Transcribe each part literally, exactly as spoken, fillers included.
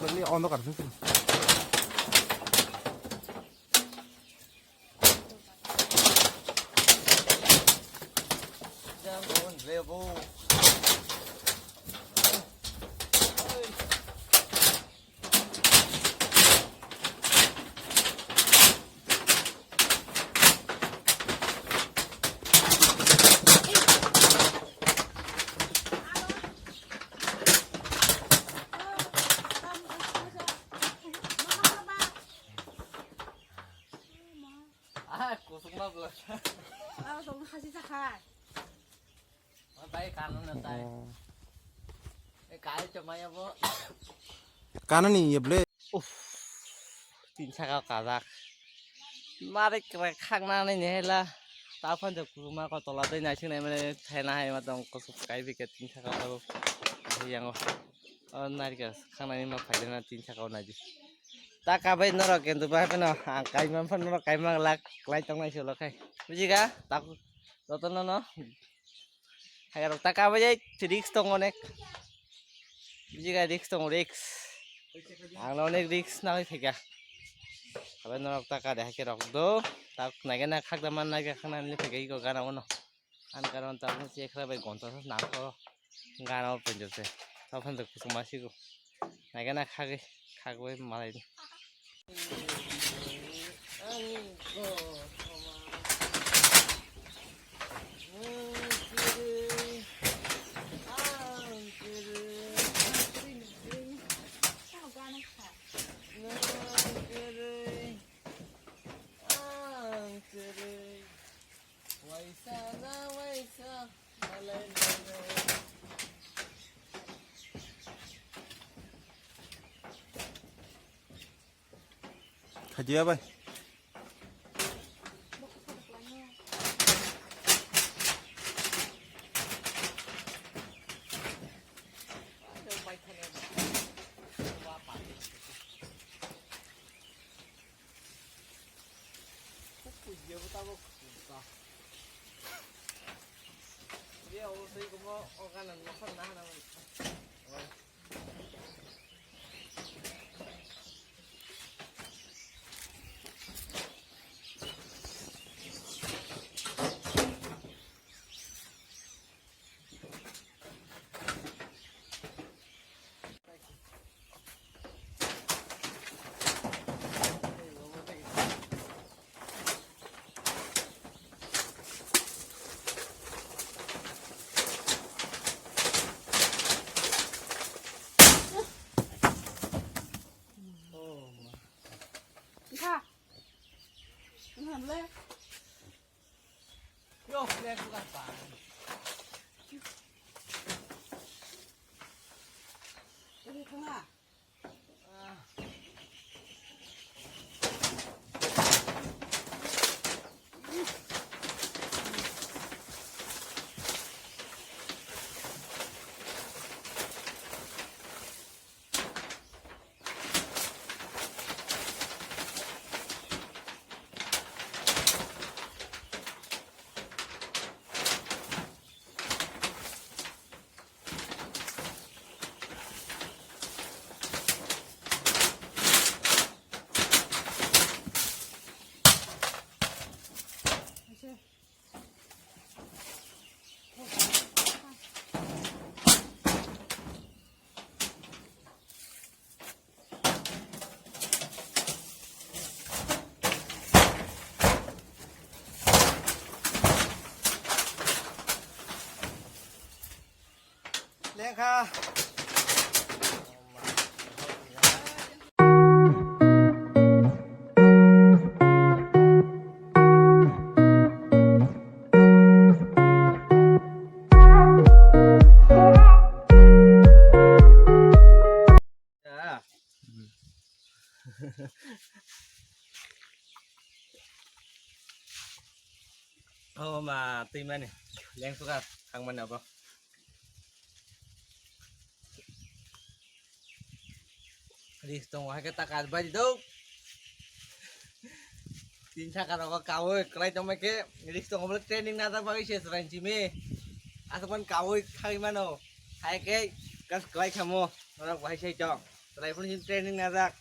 Ini ondok ada sih. Ah, kusuk ma belak. Ah, tong hasi sakha. Bai kanu na tai. Oh. Eh, kai chomai abo. Kanu ni ye ble. Uff. Tin saka kajak. Mari kre khakna ni nehela. Ta phan je kuruma ko tola dei nai sinai mane thaina hai ma tong kusuk kai bike tin saka ko. Yang. O narikal khanani ma phaidana tin saka o naidi. Ta kabai norok kintu bahai phano ang kaimang phano norok kaimang lak klai tongnai se ulo khai. Bujiga? Tak jotono no. Hai rok ta kabai jai risk tongo onek. Bujiga risk tongo risk. Ang no onek risk na hoi phaika. Kabai norok ta kade hai ke rok do. Tak naigena khakda man naiga khanani phaika iko gana ono. Ani karon tabuk chekra bai gonta sa nangkho gana o penjose. Tabuk phan kusuk masigo. Naigana khagwi khagwi malai. Waisa na waisa, malai malai. Khajiya bai. Yo, flag bukan pan. Ini tengah. Lengkha. Oh, ma, twi mani. Leng suka, thang mani abo. Risk tongo, hai khe ta kar bai di do. Tin saka rogo kawi kwlai tongma khe risk tongo bole training na jak bagwi se chwrai simi. Aswk man kawi khagwi mano. Hai khe gas kwlai khamo. Norok bahai sai tong. Chwrai phone simi training na jak.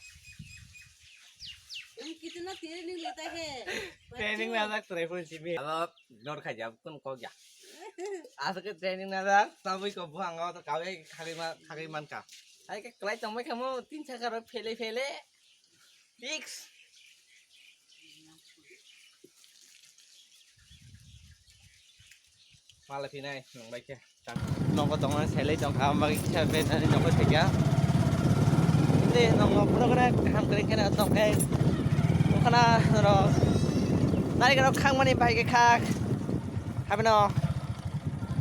Ini kitna training leta hai. Training na jak chwrai phone simi. Alo dor khai jab kun kok ya. Aswk khe training na jak. Tabwi ko buhango to kawi khagwi ma khagwi man ka. Hai khe kwlai tongma khamo tin saka rok phele phele. Fix. Mala phinai nong bai khe. Nongo tongna selai tongkha, ang bagwi kisa bed ani nongo thekya. Hindi nongo pura kore kaham kore khena tongkhe. Okhana ro. Nari kano khang mani bai khe khak. Habino.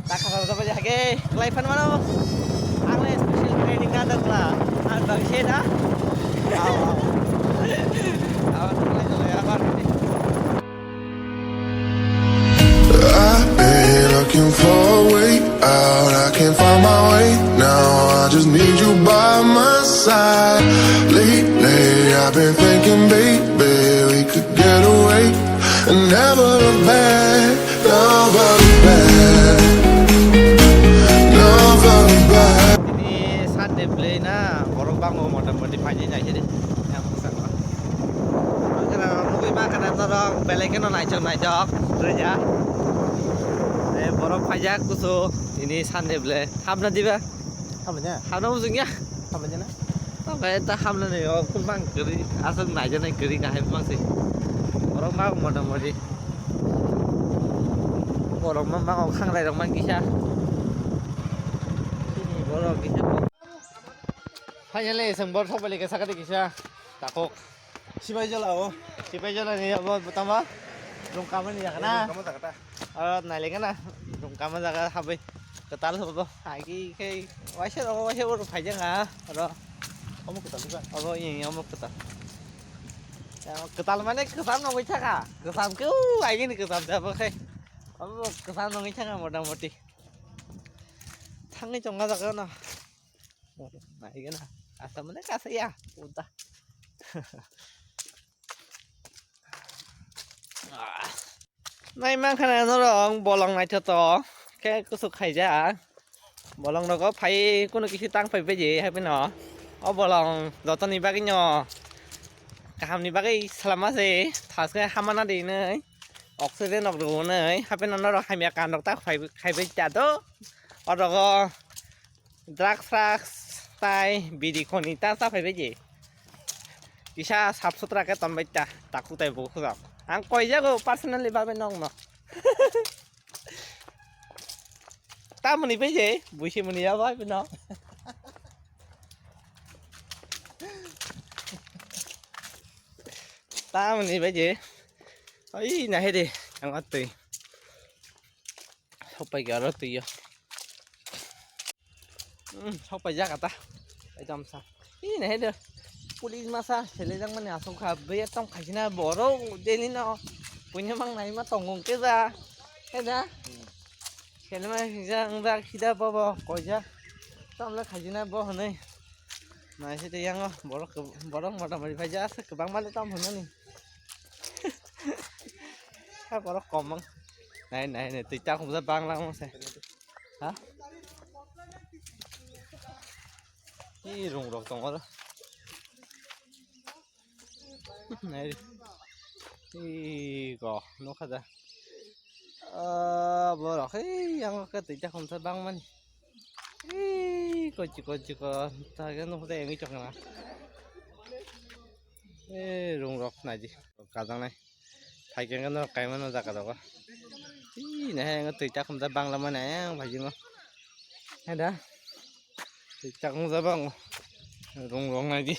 Takha sa sa baja hake, kelai phan mano. Ang le special training ka dong la. Ang dong se na. Aw, aw. Aw, kelai kelai apa ni? I've been looking for a way out. I can't find my way now. I just need you by my side. Lately, I've been thinking, baby, we could get away and never look back. Never look back. Never look back. Tini Sunday bwlai na, borok bango mota moti phaini naisidi. Yang bwskango. Ang khana nugui ma khana norok belai kheno naisok naisok. Reja. Eh, borok phaijak kusu. Tini Sunday bwlai. Habna diba? Hamanya. Habna bujung ya? Hamanya na? Oke, ta hamna ni o kun bang kiri. Asal naija nai kiri kahai bang si. Borok ma mota moti. Borok ma ma khang lai rok ma kisa. Borok kisa. Finally, seng bor thok bali kisa kati kisa. Takok. Sibai jola o. Sibai jola ni abo butama. Rung kamani jaga na. Rung kamani jaga ta. Aro nailekha na. Rung kama jaga habai. Kwtal hobo. Agi khe waisa rogo waisa oro phaijak ha. Aro. Omo kwtal diba? Obo yang omo kwtal. Ya, kwtal mane kwtal nongoi thaka. Kwtal ke u agi ni kwtal jabo khe. Obo kwtal nongoi thaka mota moti. Thangni chonga jaga na. Naigena. Asa mane kasa ya. Uta. Nai mankha na norok bolong naithoto. Khe kusuk khaijak. Bolong rogo phai kuno kisi tang phai beji haibino. O bolong jotoni bagwino. Kahamni bagwi salama se. Thaske hamana dinai. Oxygen rok rwnai. Haibino norok hamya kan rok ta khai khai bai ta do. O rogo. Drugs, drugs tai bidi khoni ta cha phai bai je. Kisa sap sutra khe ton bai ta, takhuk tai bukhuk rok. Ang koi jago personally babe nong no. Ta muni bai je, buisi muni ya bai no. Ta muni bai je. Oi, na he de, ang atui. Sok pai garo twi yo. Hmm, sok pai jaga ta. Ekdom sa. Ih, nahe de. Police masa sele jang mani asok kha. Be tong khaisina borok deni no. Punya mang nai ma tong gong ke ja. He da. Sele ma jang da khida bobo koi ja. Tam le khaisina bo hwnwi. Nai se te yang borok borok mota mori phai ja se kwbang ma le tam hwnani. Ha borok kom mang. Nai nai nai twi ta khum ja bang lang se. Ha? Ih, rung rok tongo. Nai. Ih, go, nukha da. Ah, borok, hei, yang ke twi ta khum sa bang mani. Ih, kochi kochi ko, ta ke nukha da yang chok na. Eh, rung rok nai di. Kajang nai. Phaikhe norok kaimano jaga rogo. Ih, nahai ang twi takhum da bangla mani ayang phaikhe no. Hai da. Twi takhum da bang. Rung rung nai di.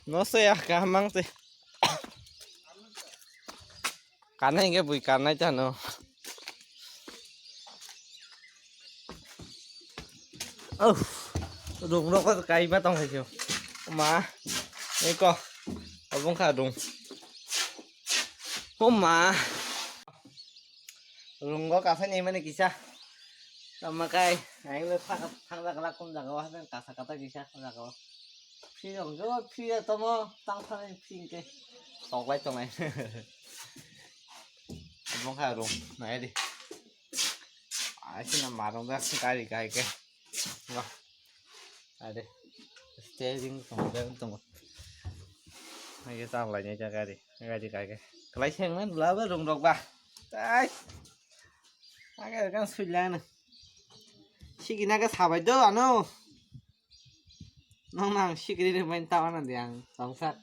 No se ya kaham mang se. Kanai hingke bui kanai tano. Oh, rung rok kai ma tong hai ma. Eko, abong kha rung. Oh ma. Rung rok kasai ni mani kisa. Tama kai, aing le thang thang jaga la kum jaga wa kasa kata kisa jaga wa. Phi rong jo phi ya tomo tang thang phi ke. Toklai tonglai. Bongkha rung nai di. Aisina marung da gari kai ke. Wah. Ade. Steering tong, steering tong. Ai ta lai ni gari, gari kai ke. Kalai seng man la ba rung rok ba. Ai. Age kan sui lai na. Sigi na ke sabai do ano. Nong nang sikiri ri main tawa na diang tongsak.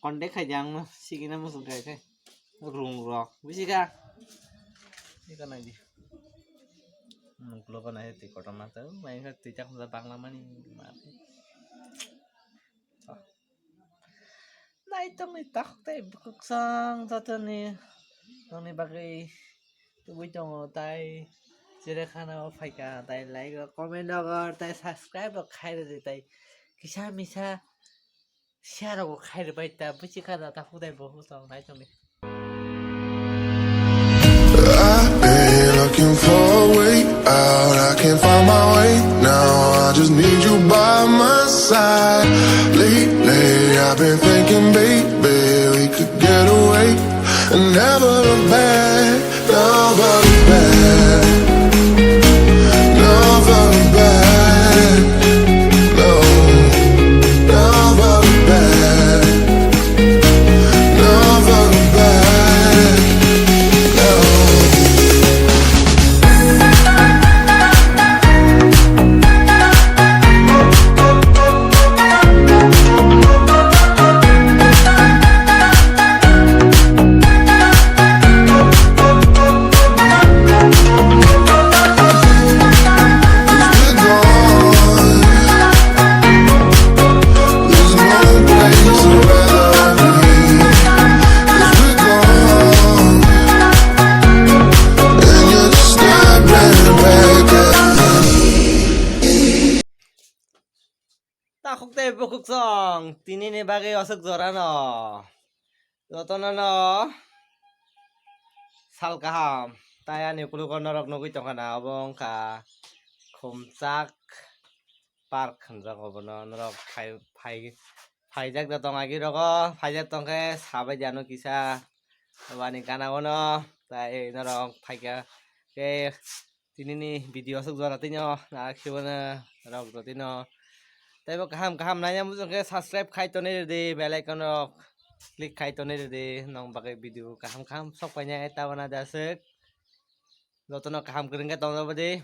Konde khai diang no sikina musung khai khai. Rung rok bisi ka. Ika nai di. Muklo ko nai ti kotor ma ta mai kha ti chak da bangla mani ma. Nai tongni takhuk tei bwkhwksong jotoni nongni bagwi tubui tongo, tai chwrai khana o phaikha, tai like rok, comment rok, tai subscribe rok khai rwdi, tai kisa misa share rok khai rwbai ta bwswk kha da takhuk tei bwkhwksong nai tongni. I've been looking for a way out. I can't find my way now. I just need you by my side. Lately, I've been thinking, baby, we could get away and never look back. Never look back. Never look back. No. Never look back. Takhuk tei bwkhwksong tini ni bagwi aswk jora no. Jotono no sal kaham. Tai ani kulugo norok nugwi tongkha na, obo wngkha Khumchak Park hinjak obono. Norok phai, phai, phaijak da tong agi rogo, phaijak tongkhe sabai di ano kisa. Aboni gana ono tai norok phaikha khe. Tinini video aswk jora tino na khibana rok jotino. Teibo kaham kaham nanya mujung khe subscribe khai tonwi rwdi, bell icon rok click khai tonwi rwdi, nong bagwi video kaham kaham sok painai tabana da aswk. Jotono kaham kwrwng khe tongjago di,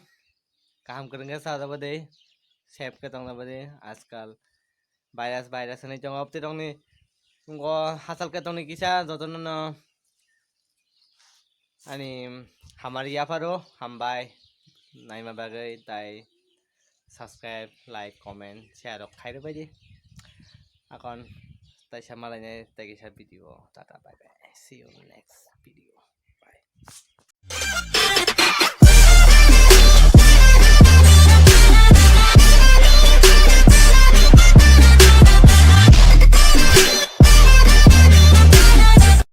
kaham kwrwng khe chajago di, safe khe tongjago di. Ajkal virus virus hinwi tongo, obwtwi rokni ngo hachal khe tongni kisa jotono no. Ani hamari yapharo hambai naima bagwi, tai subscribe, like, comment, share rok khai rwbai di. Akon taisa malainai tei kisa video. Tata, bye bye. See you in the next video.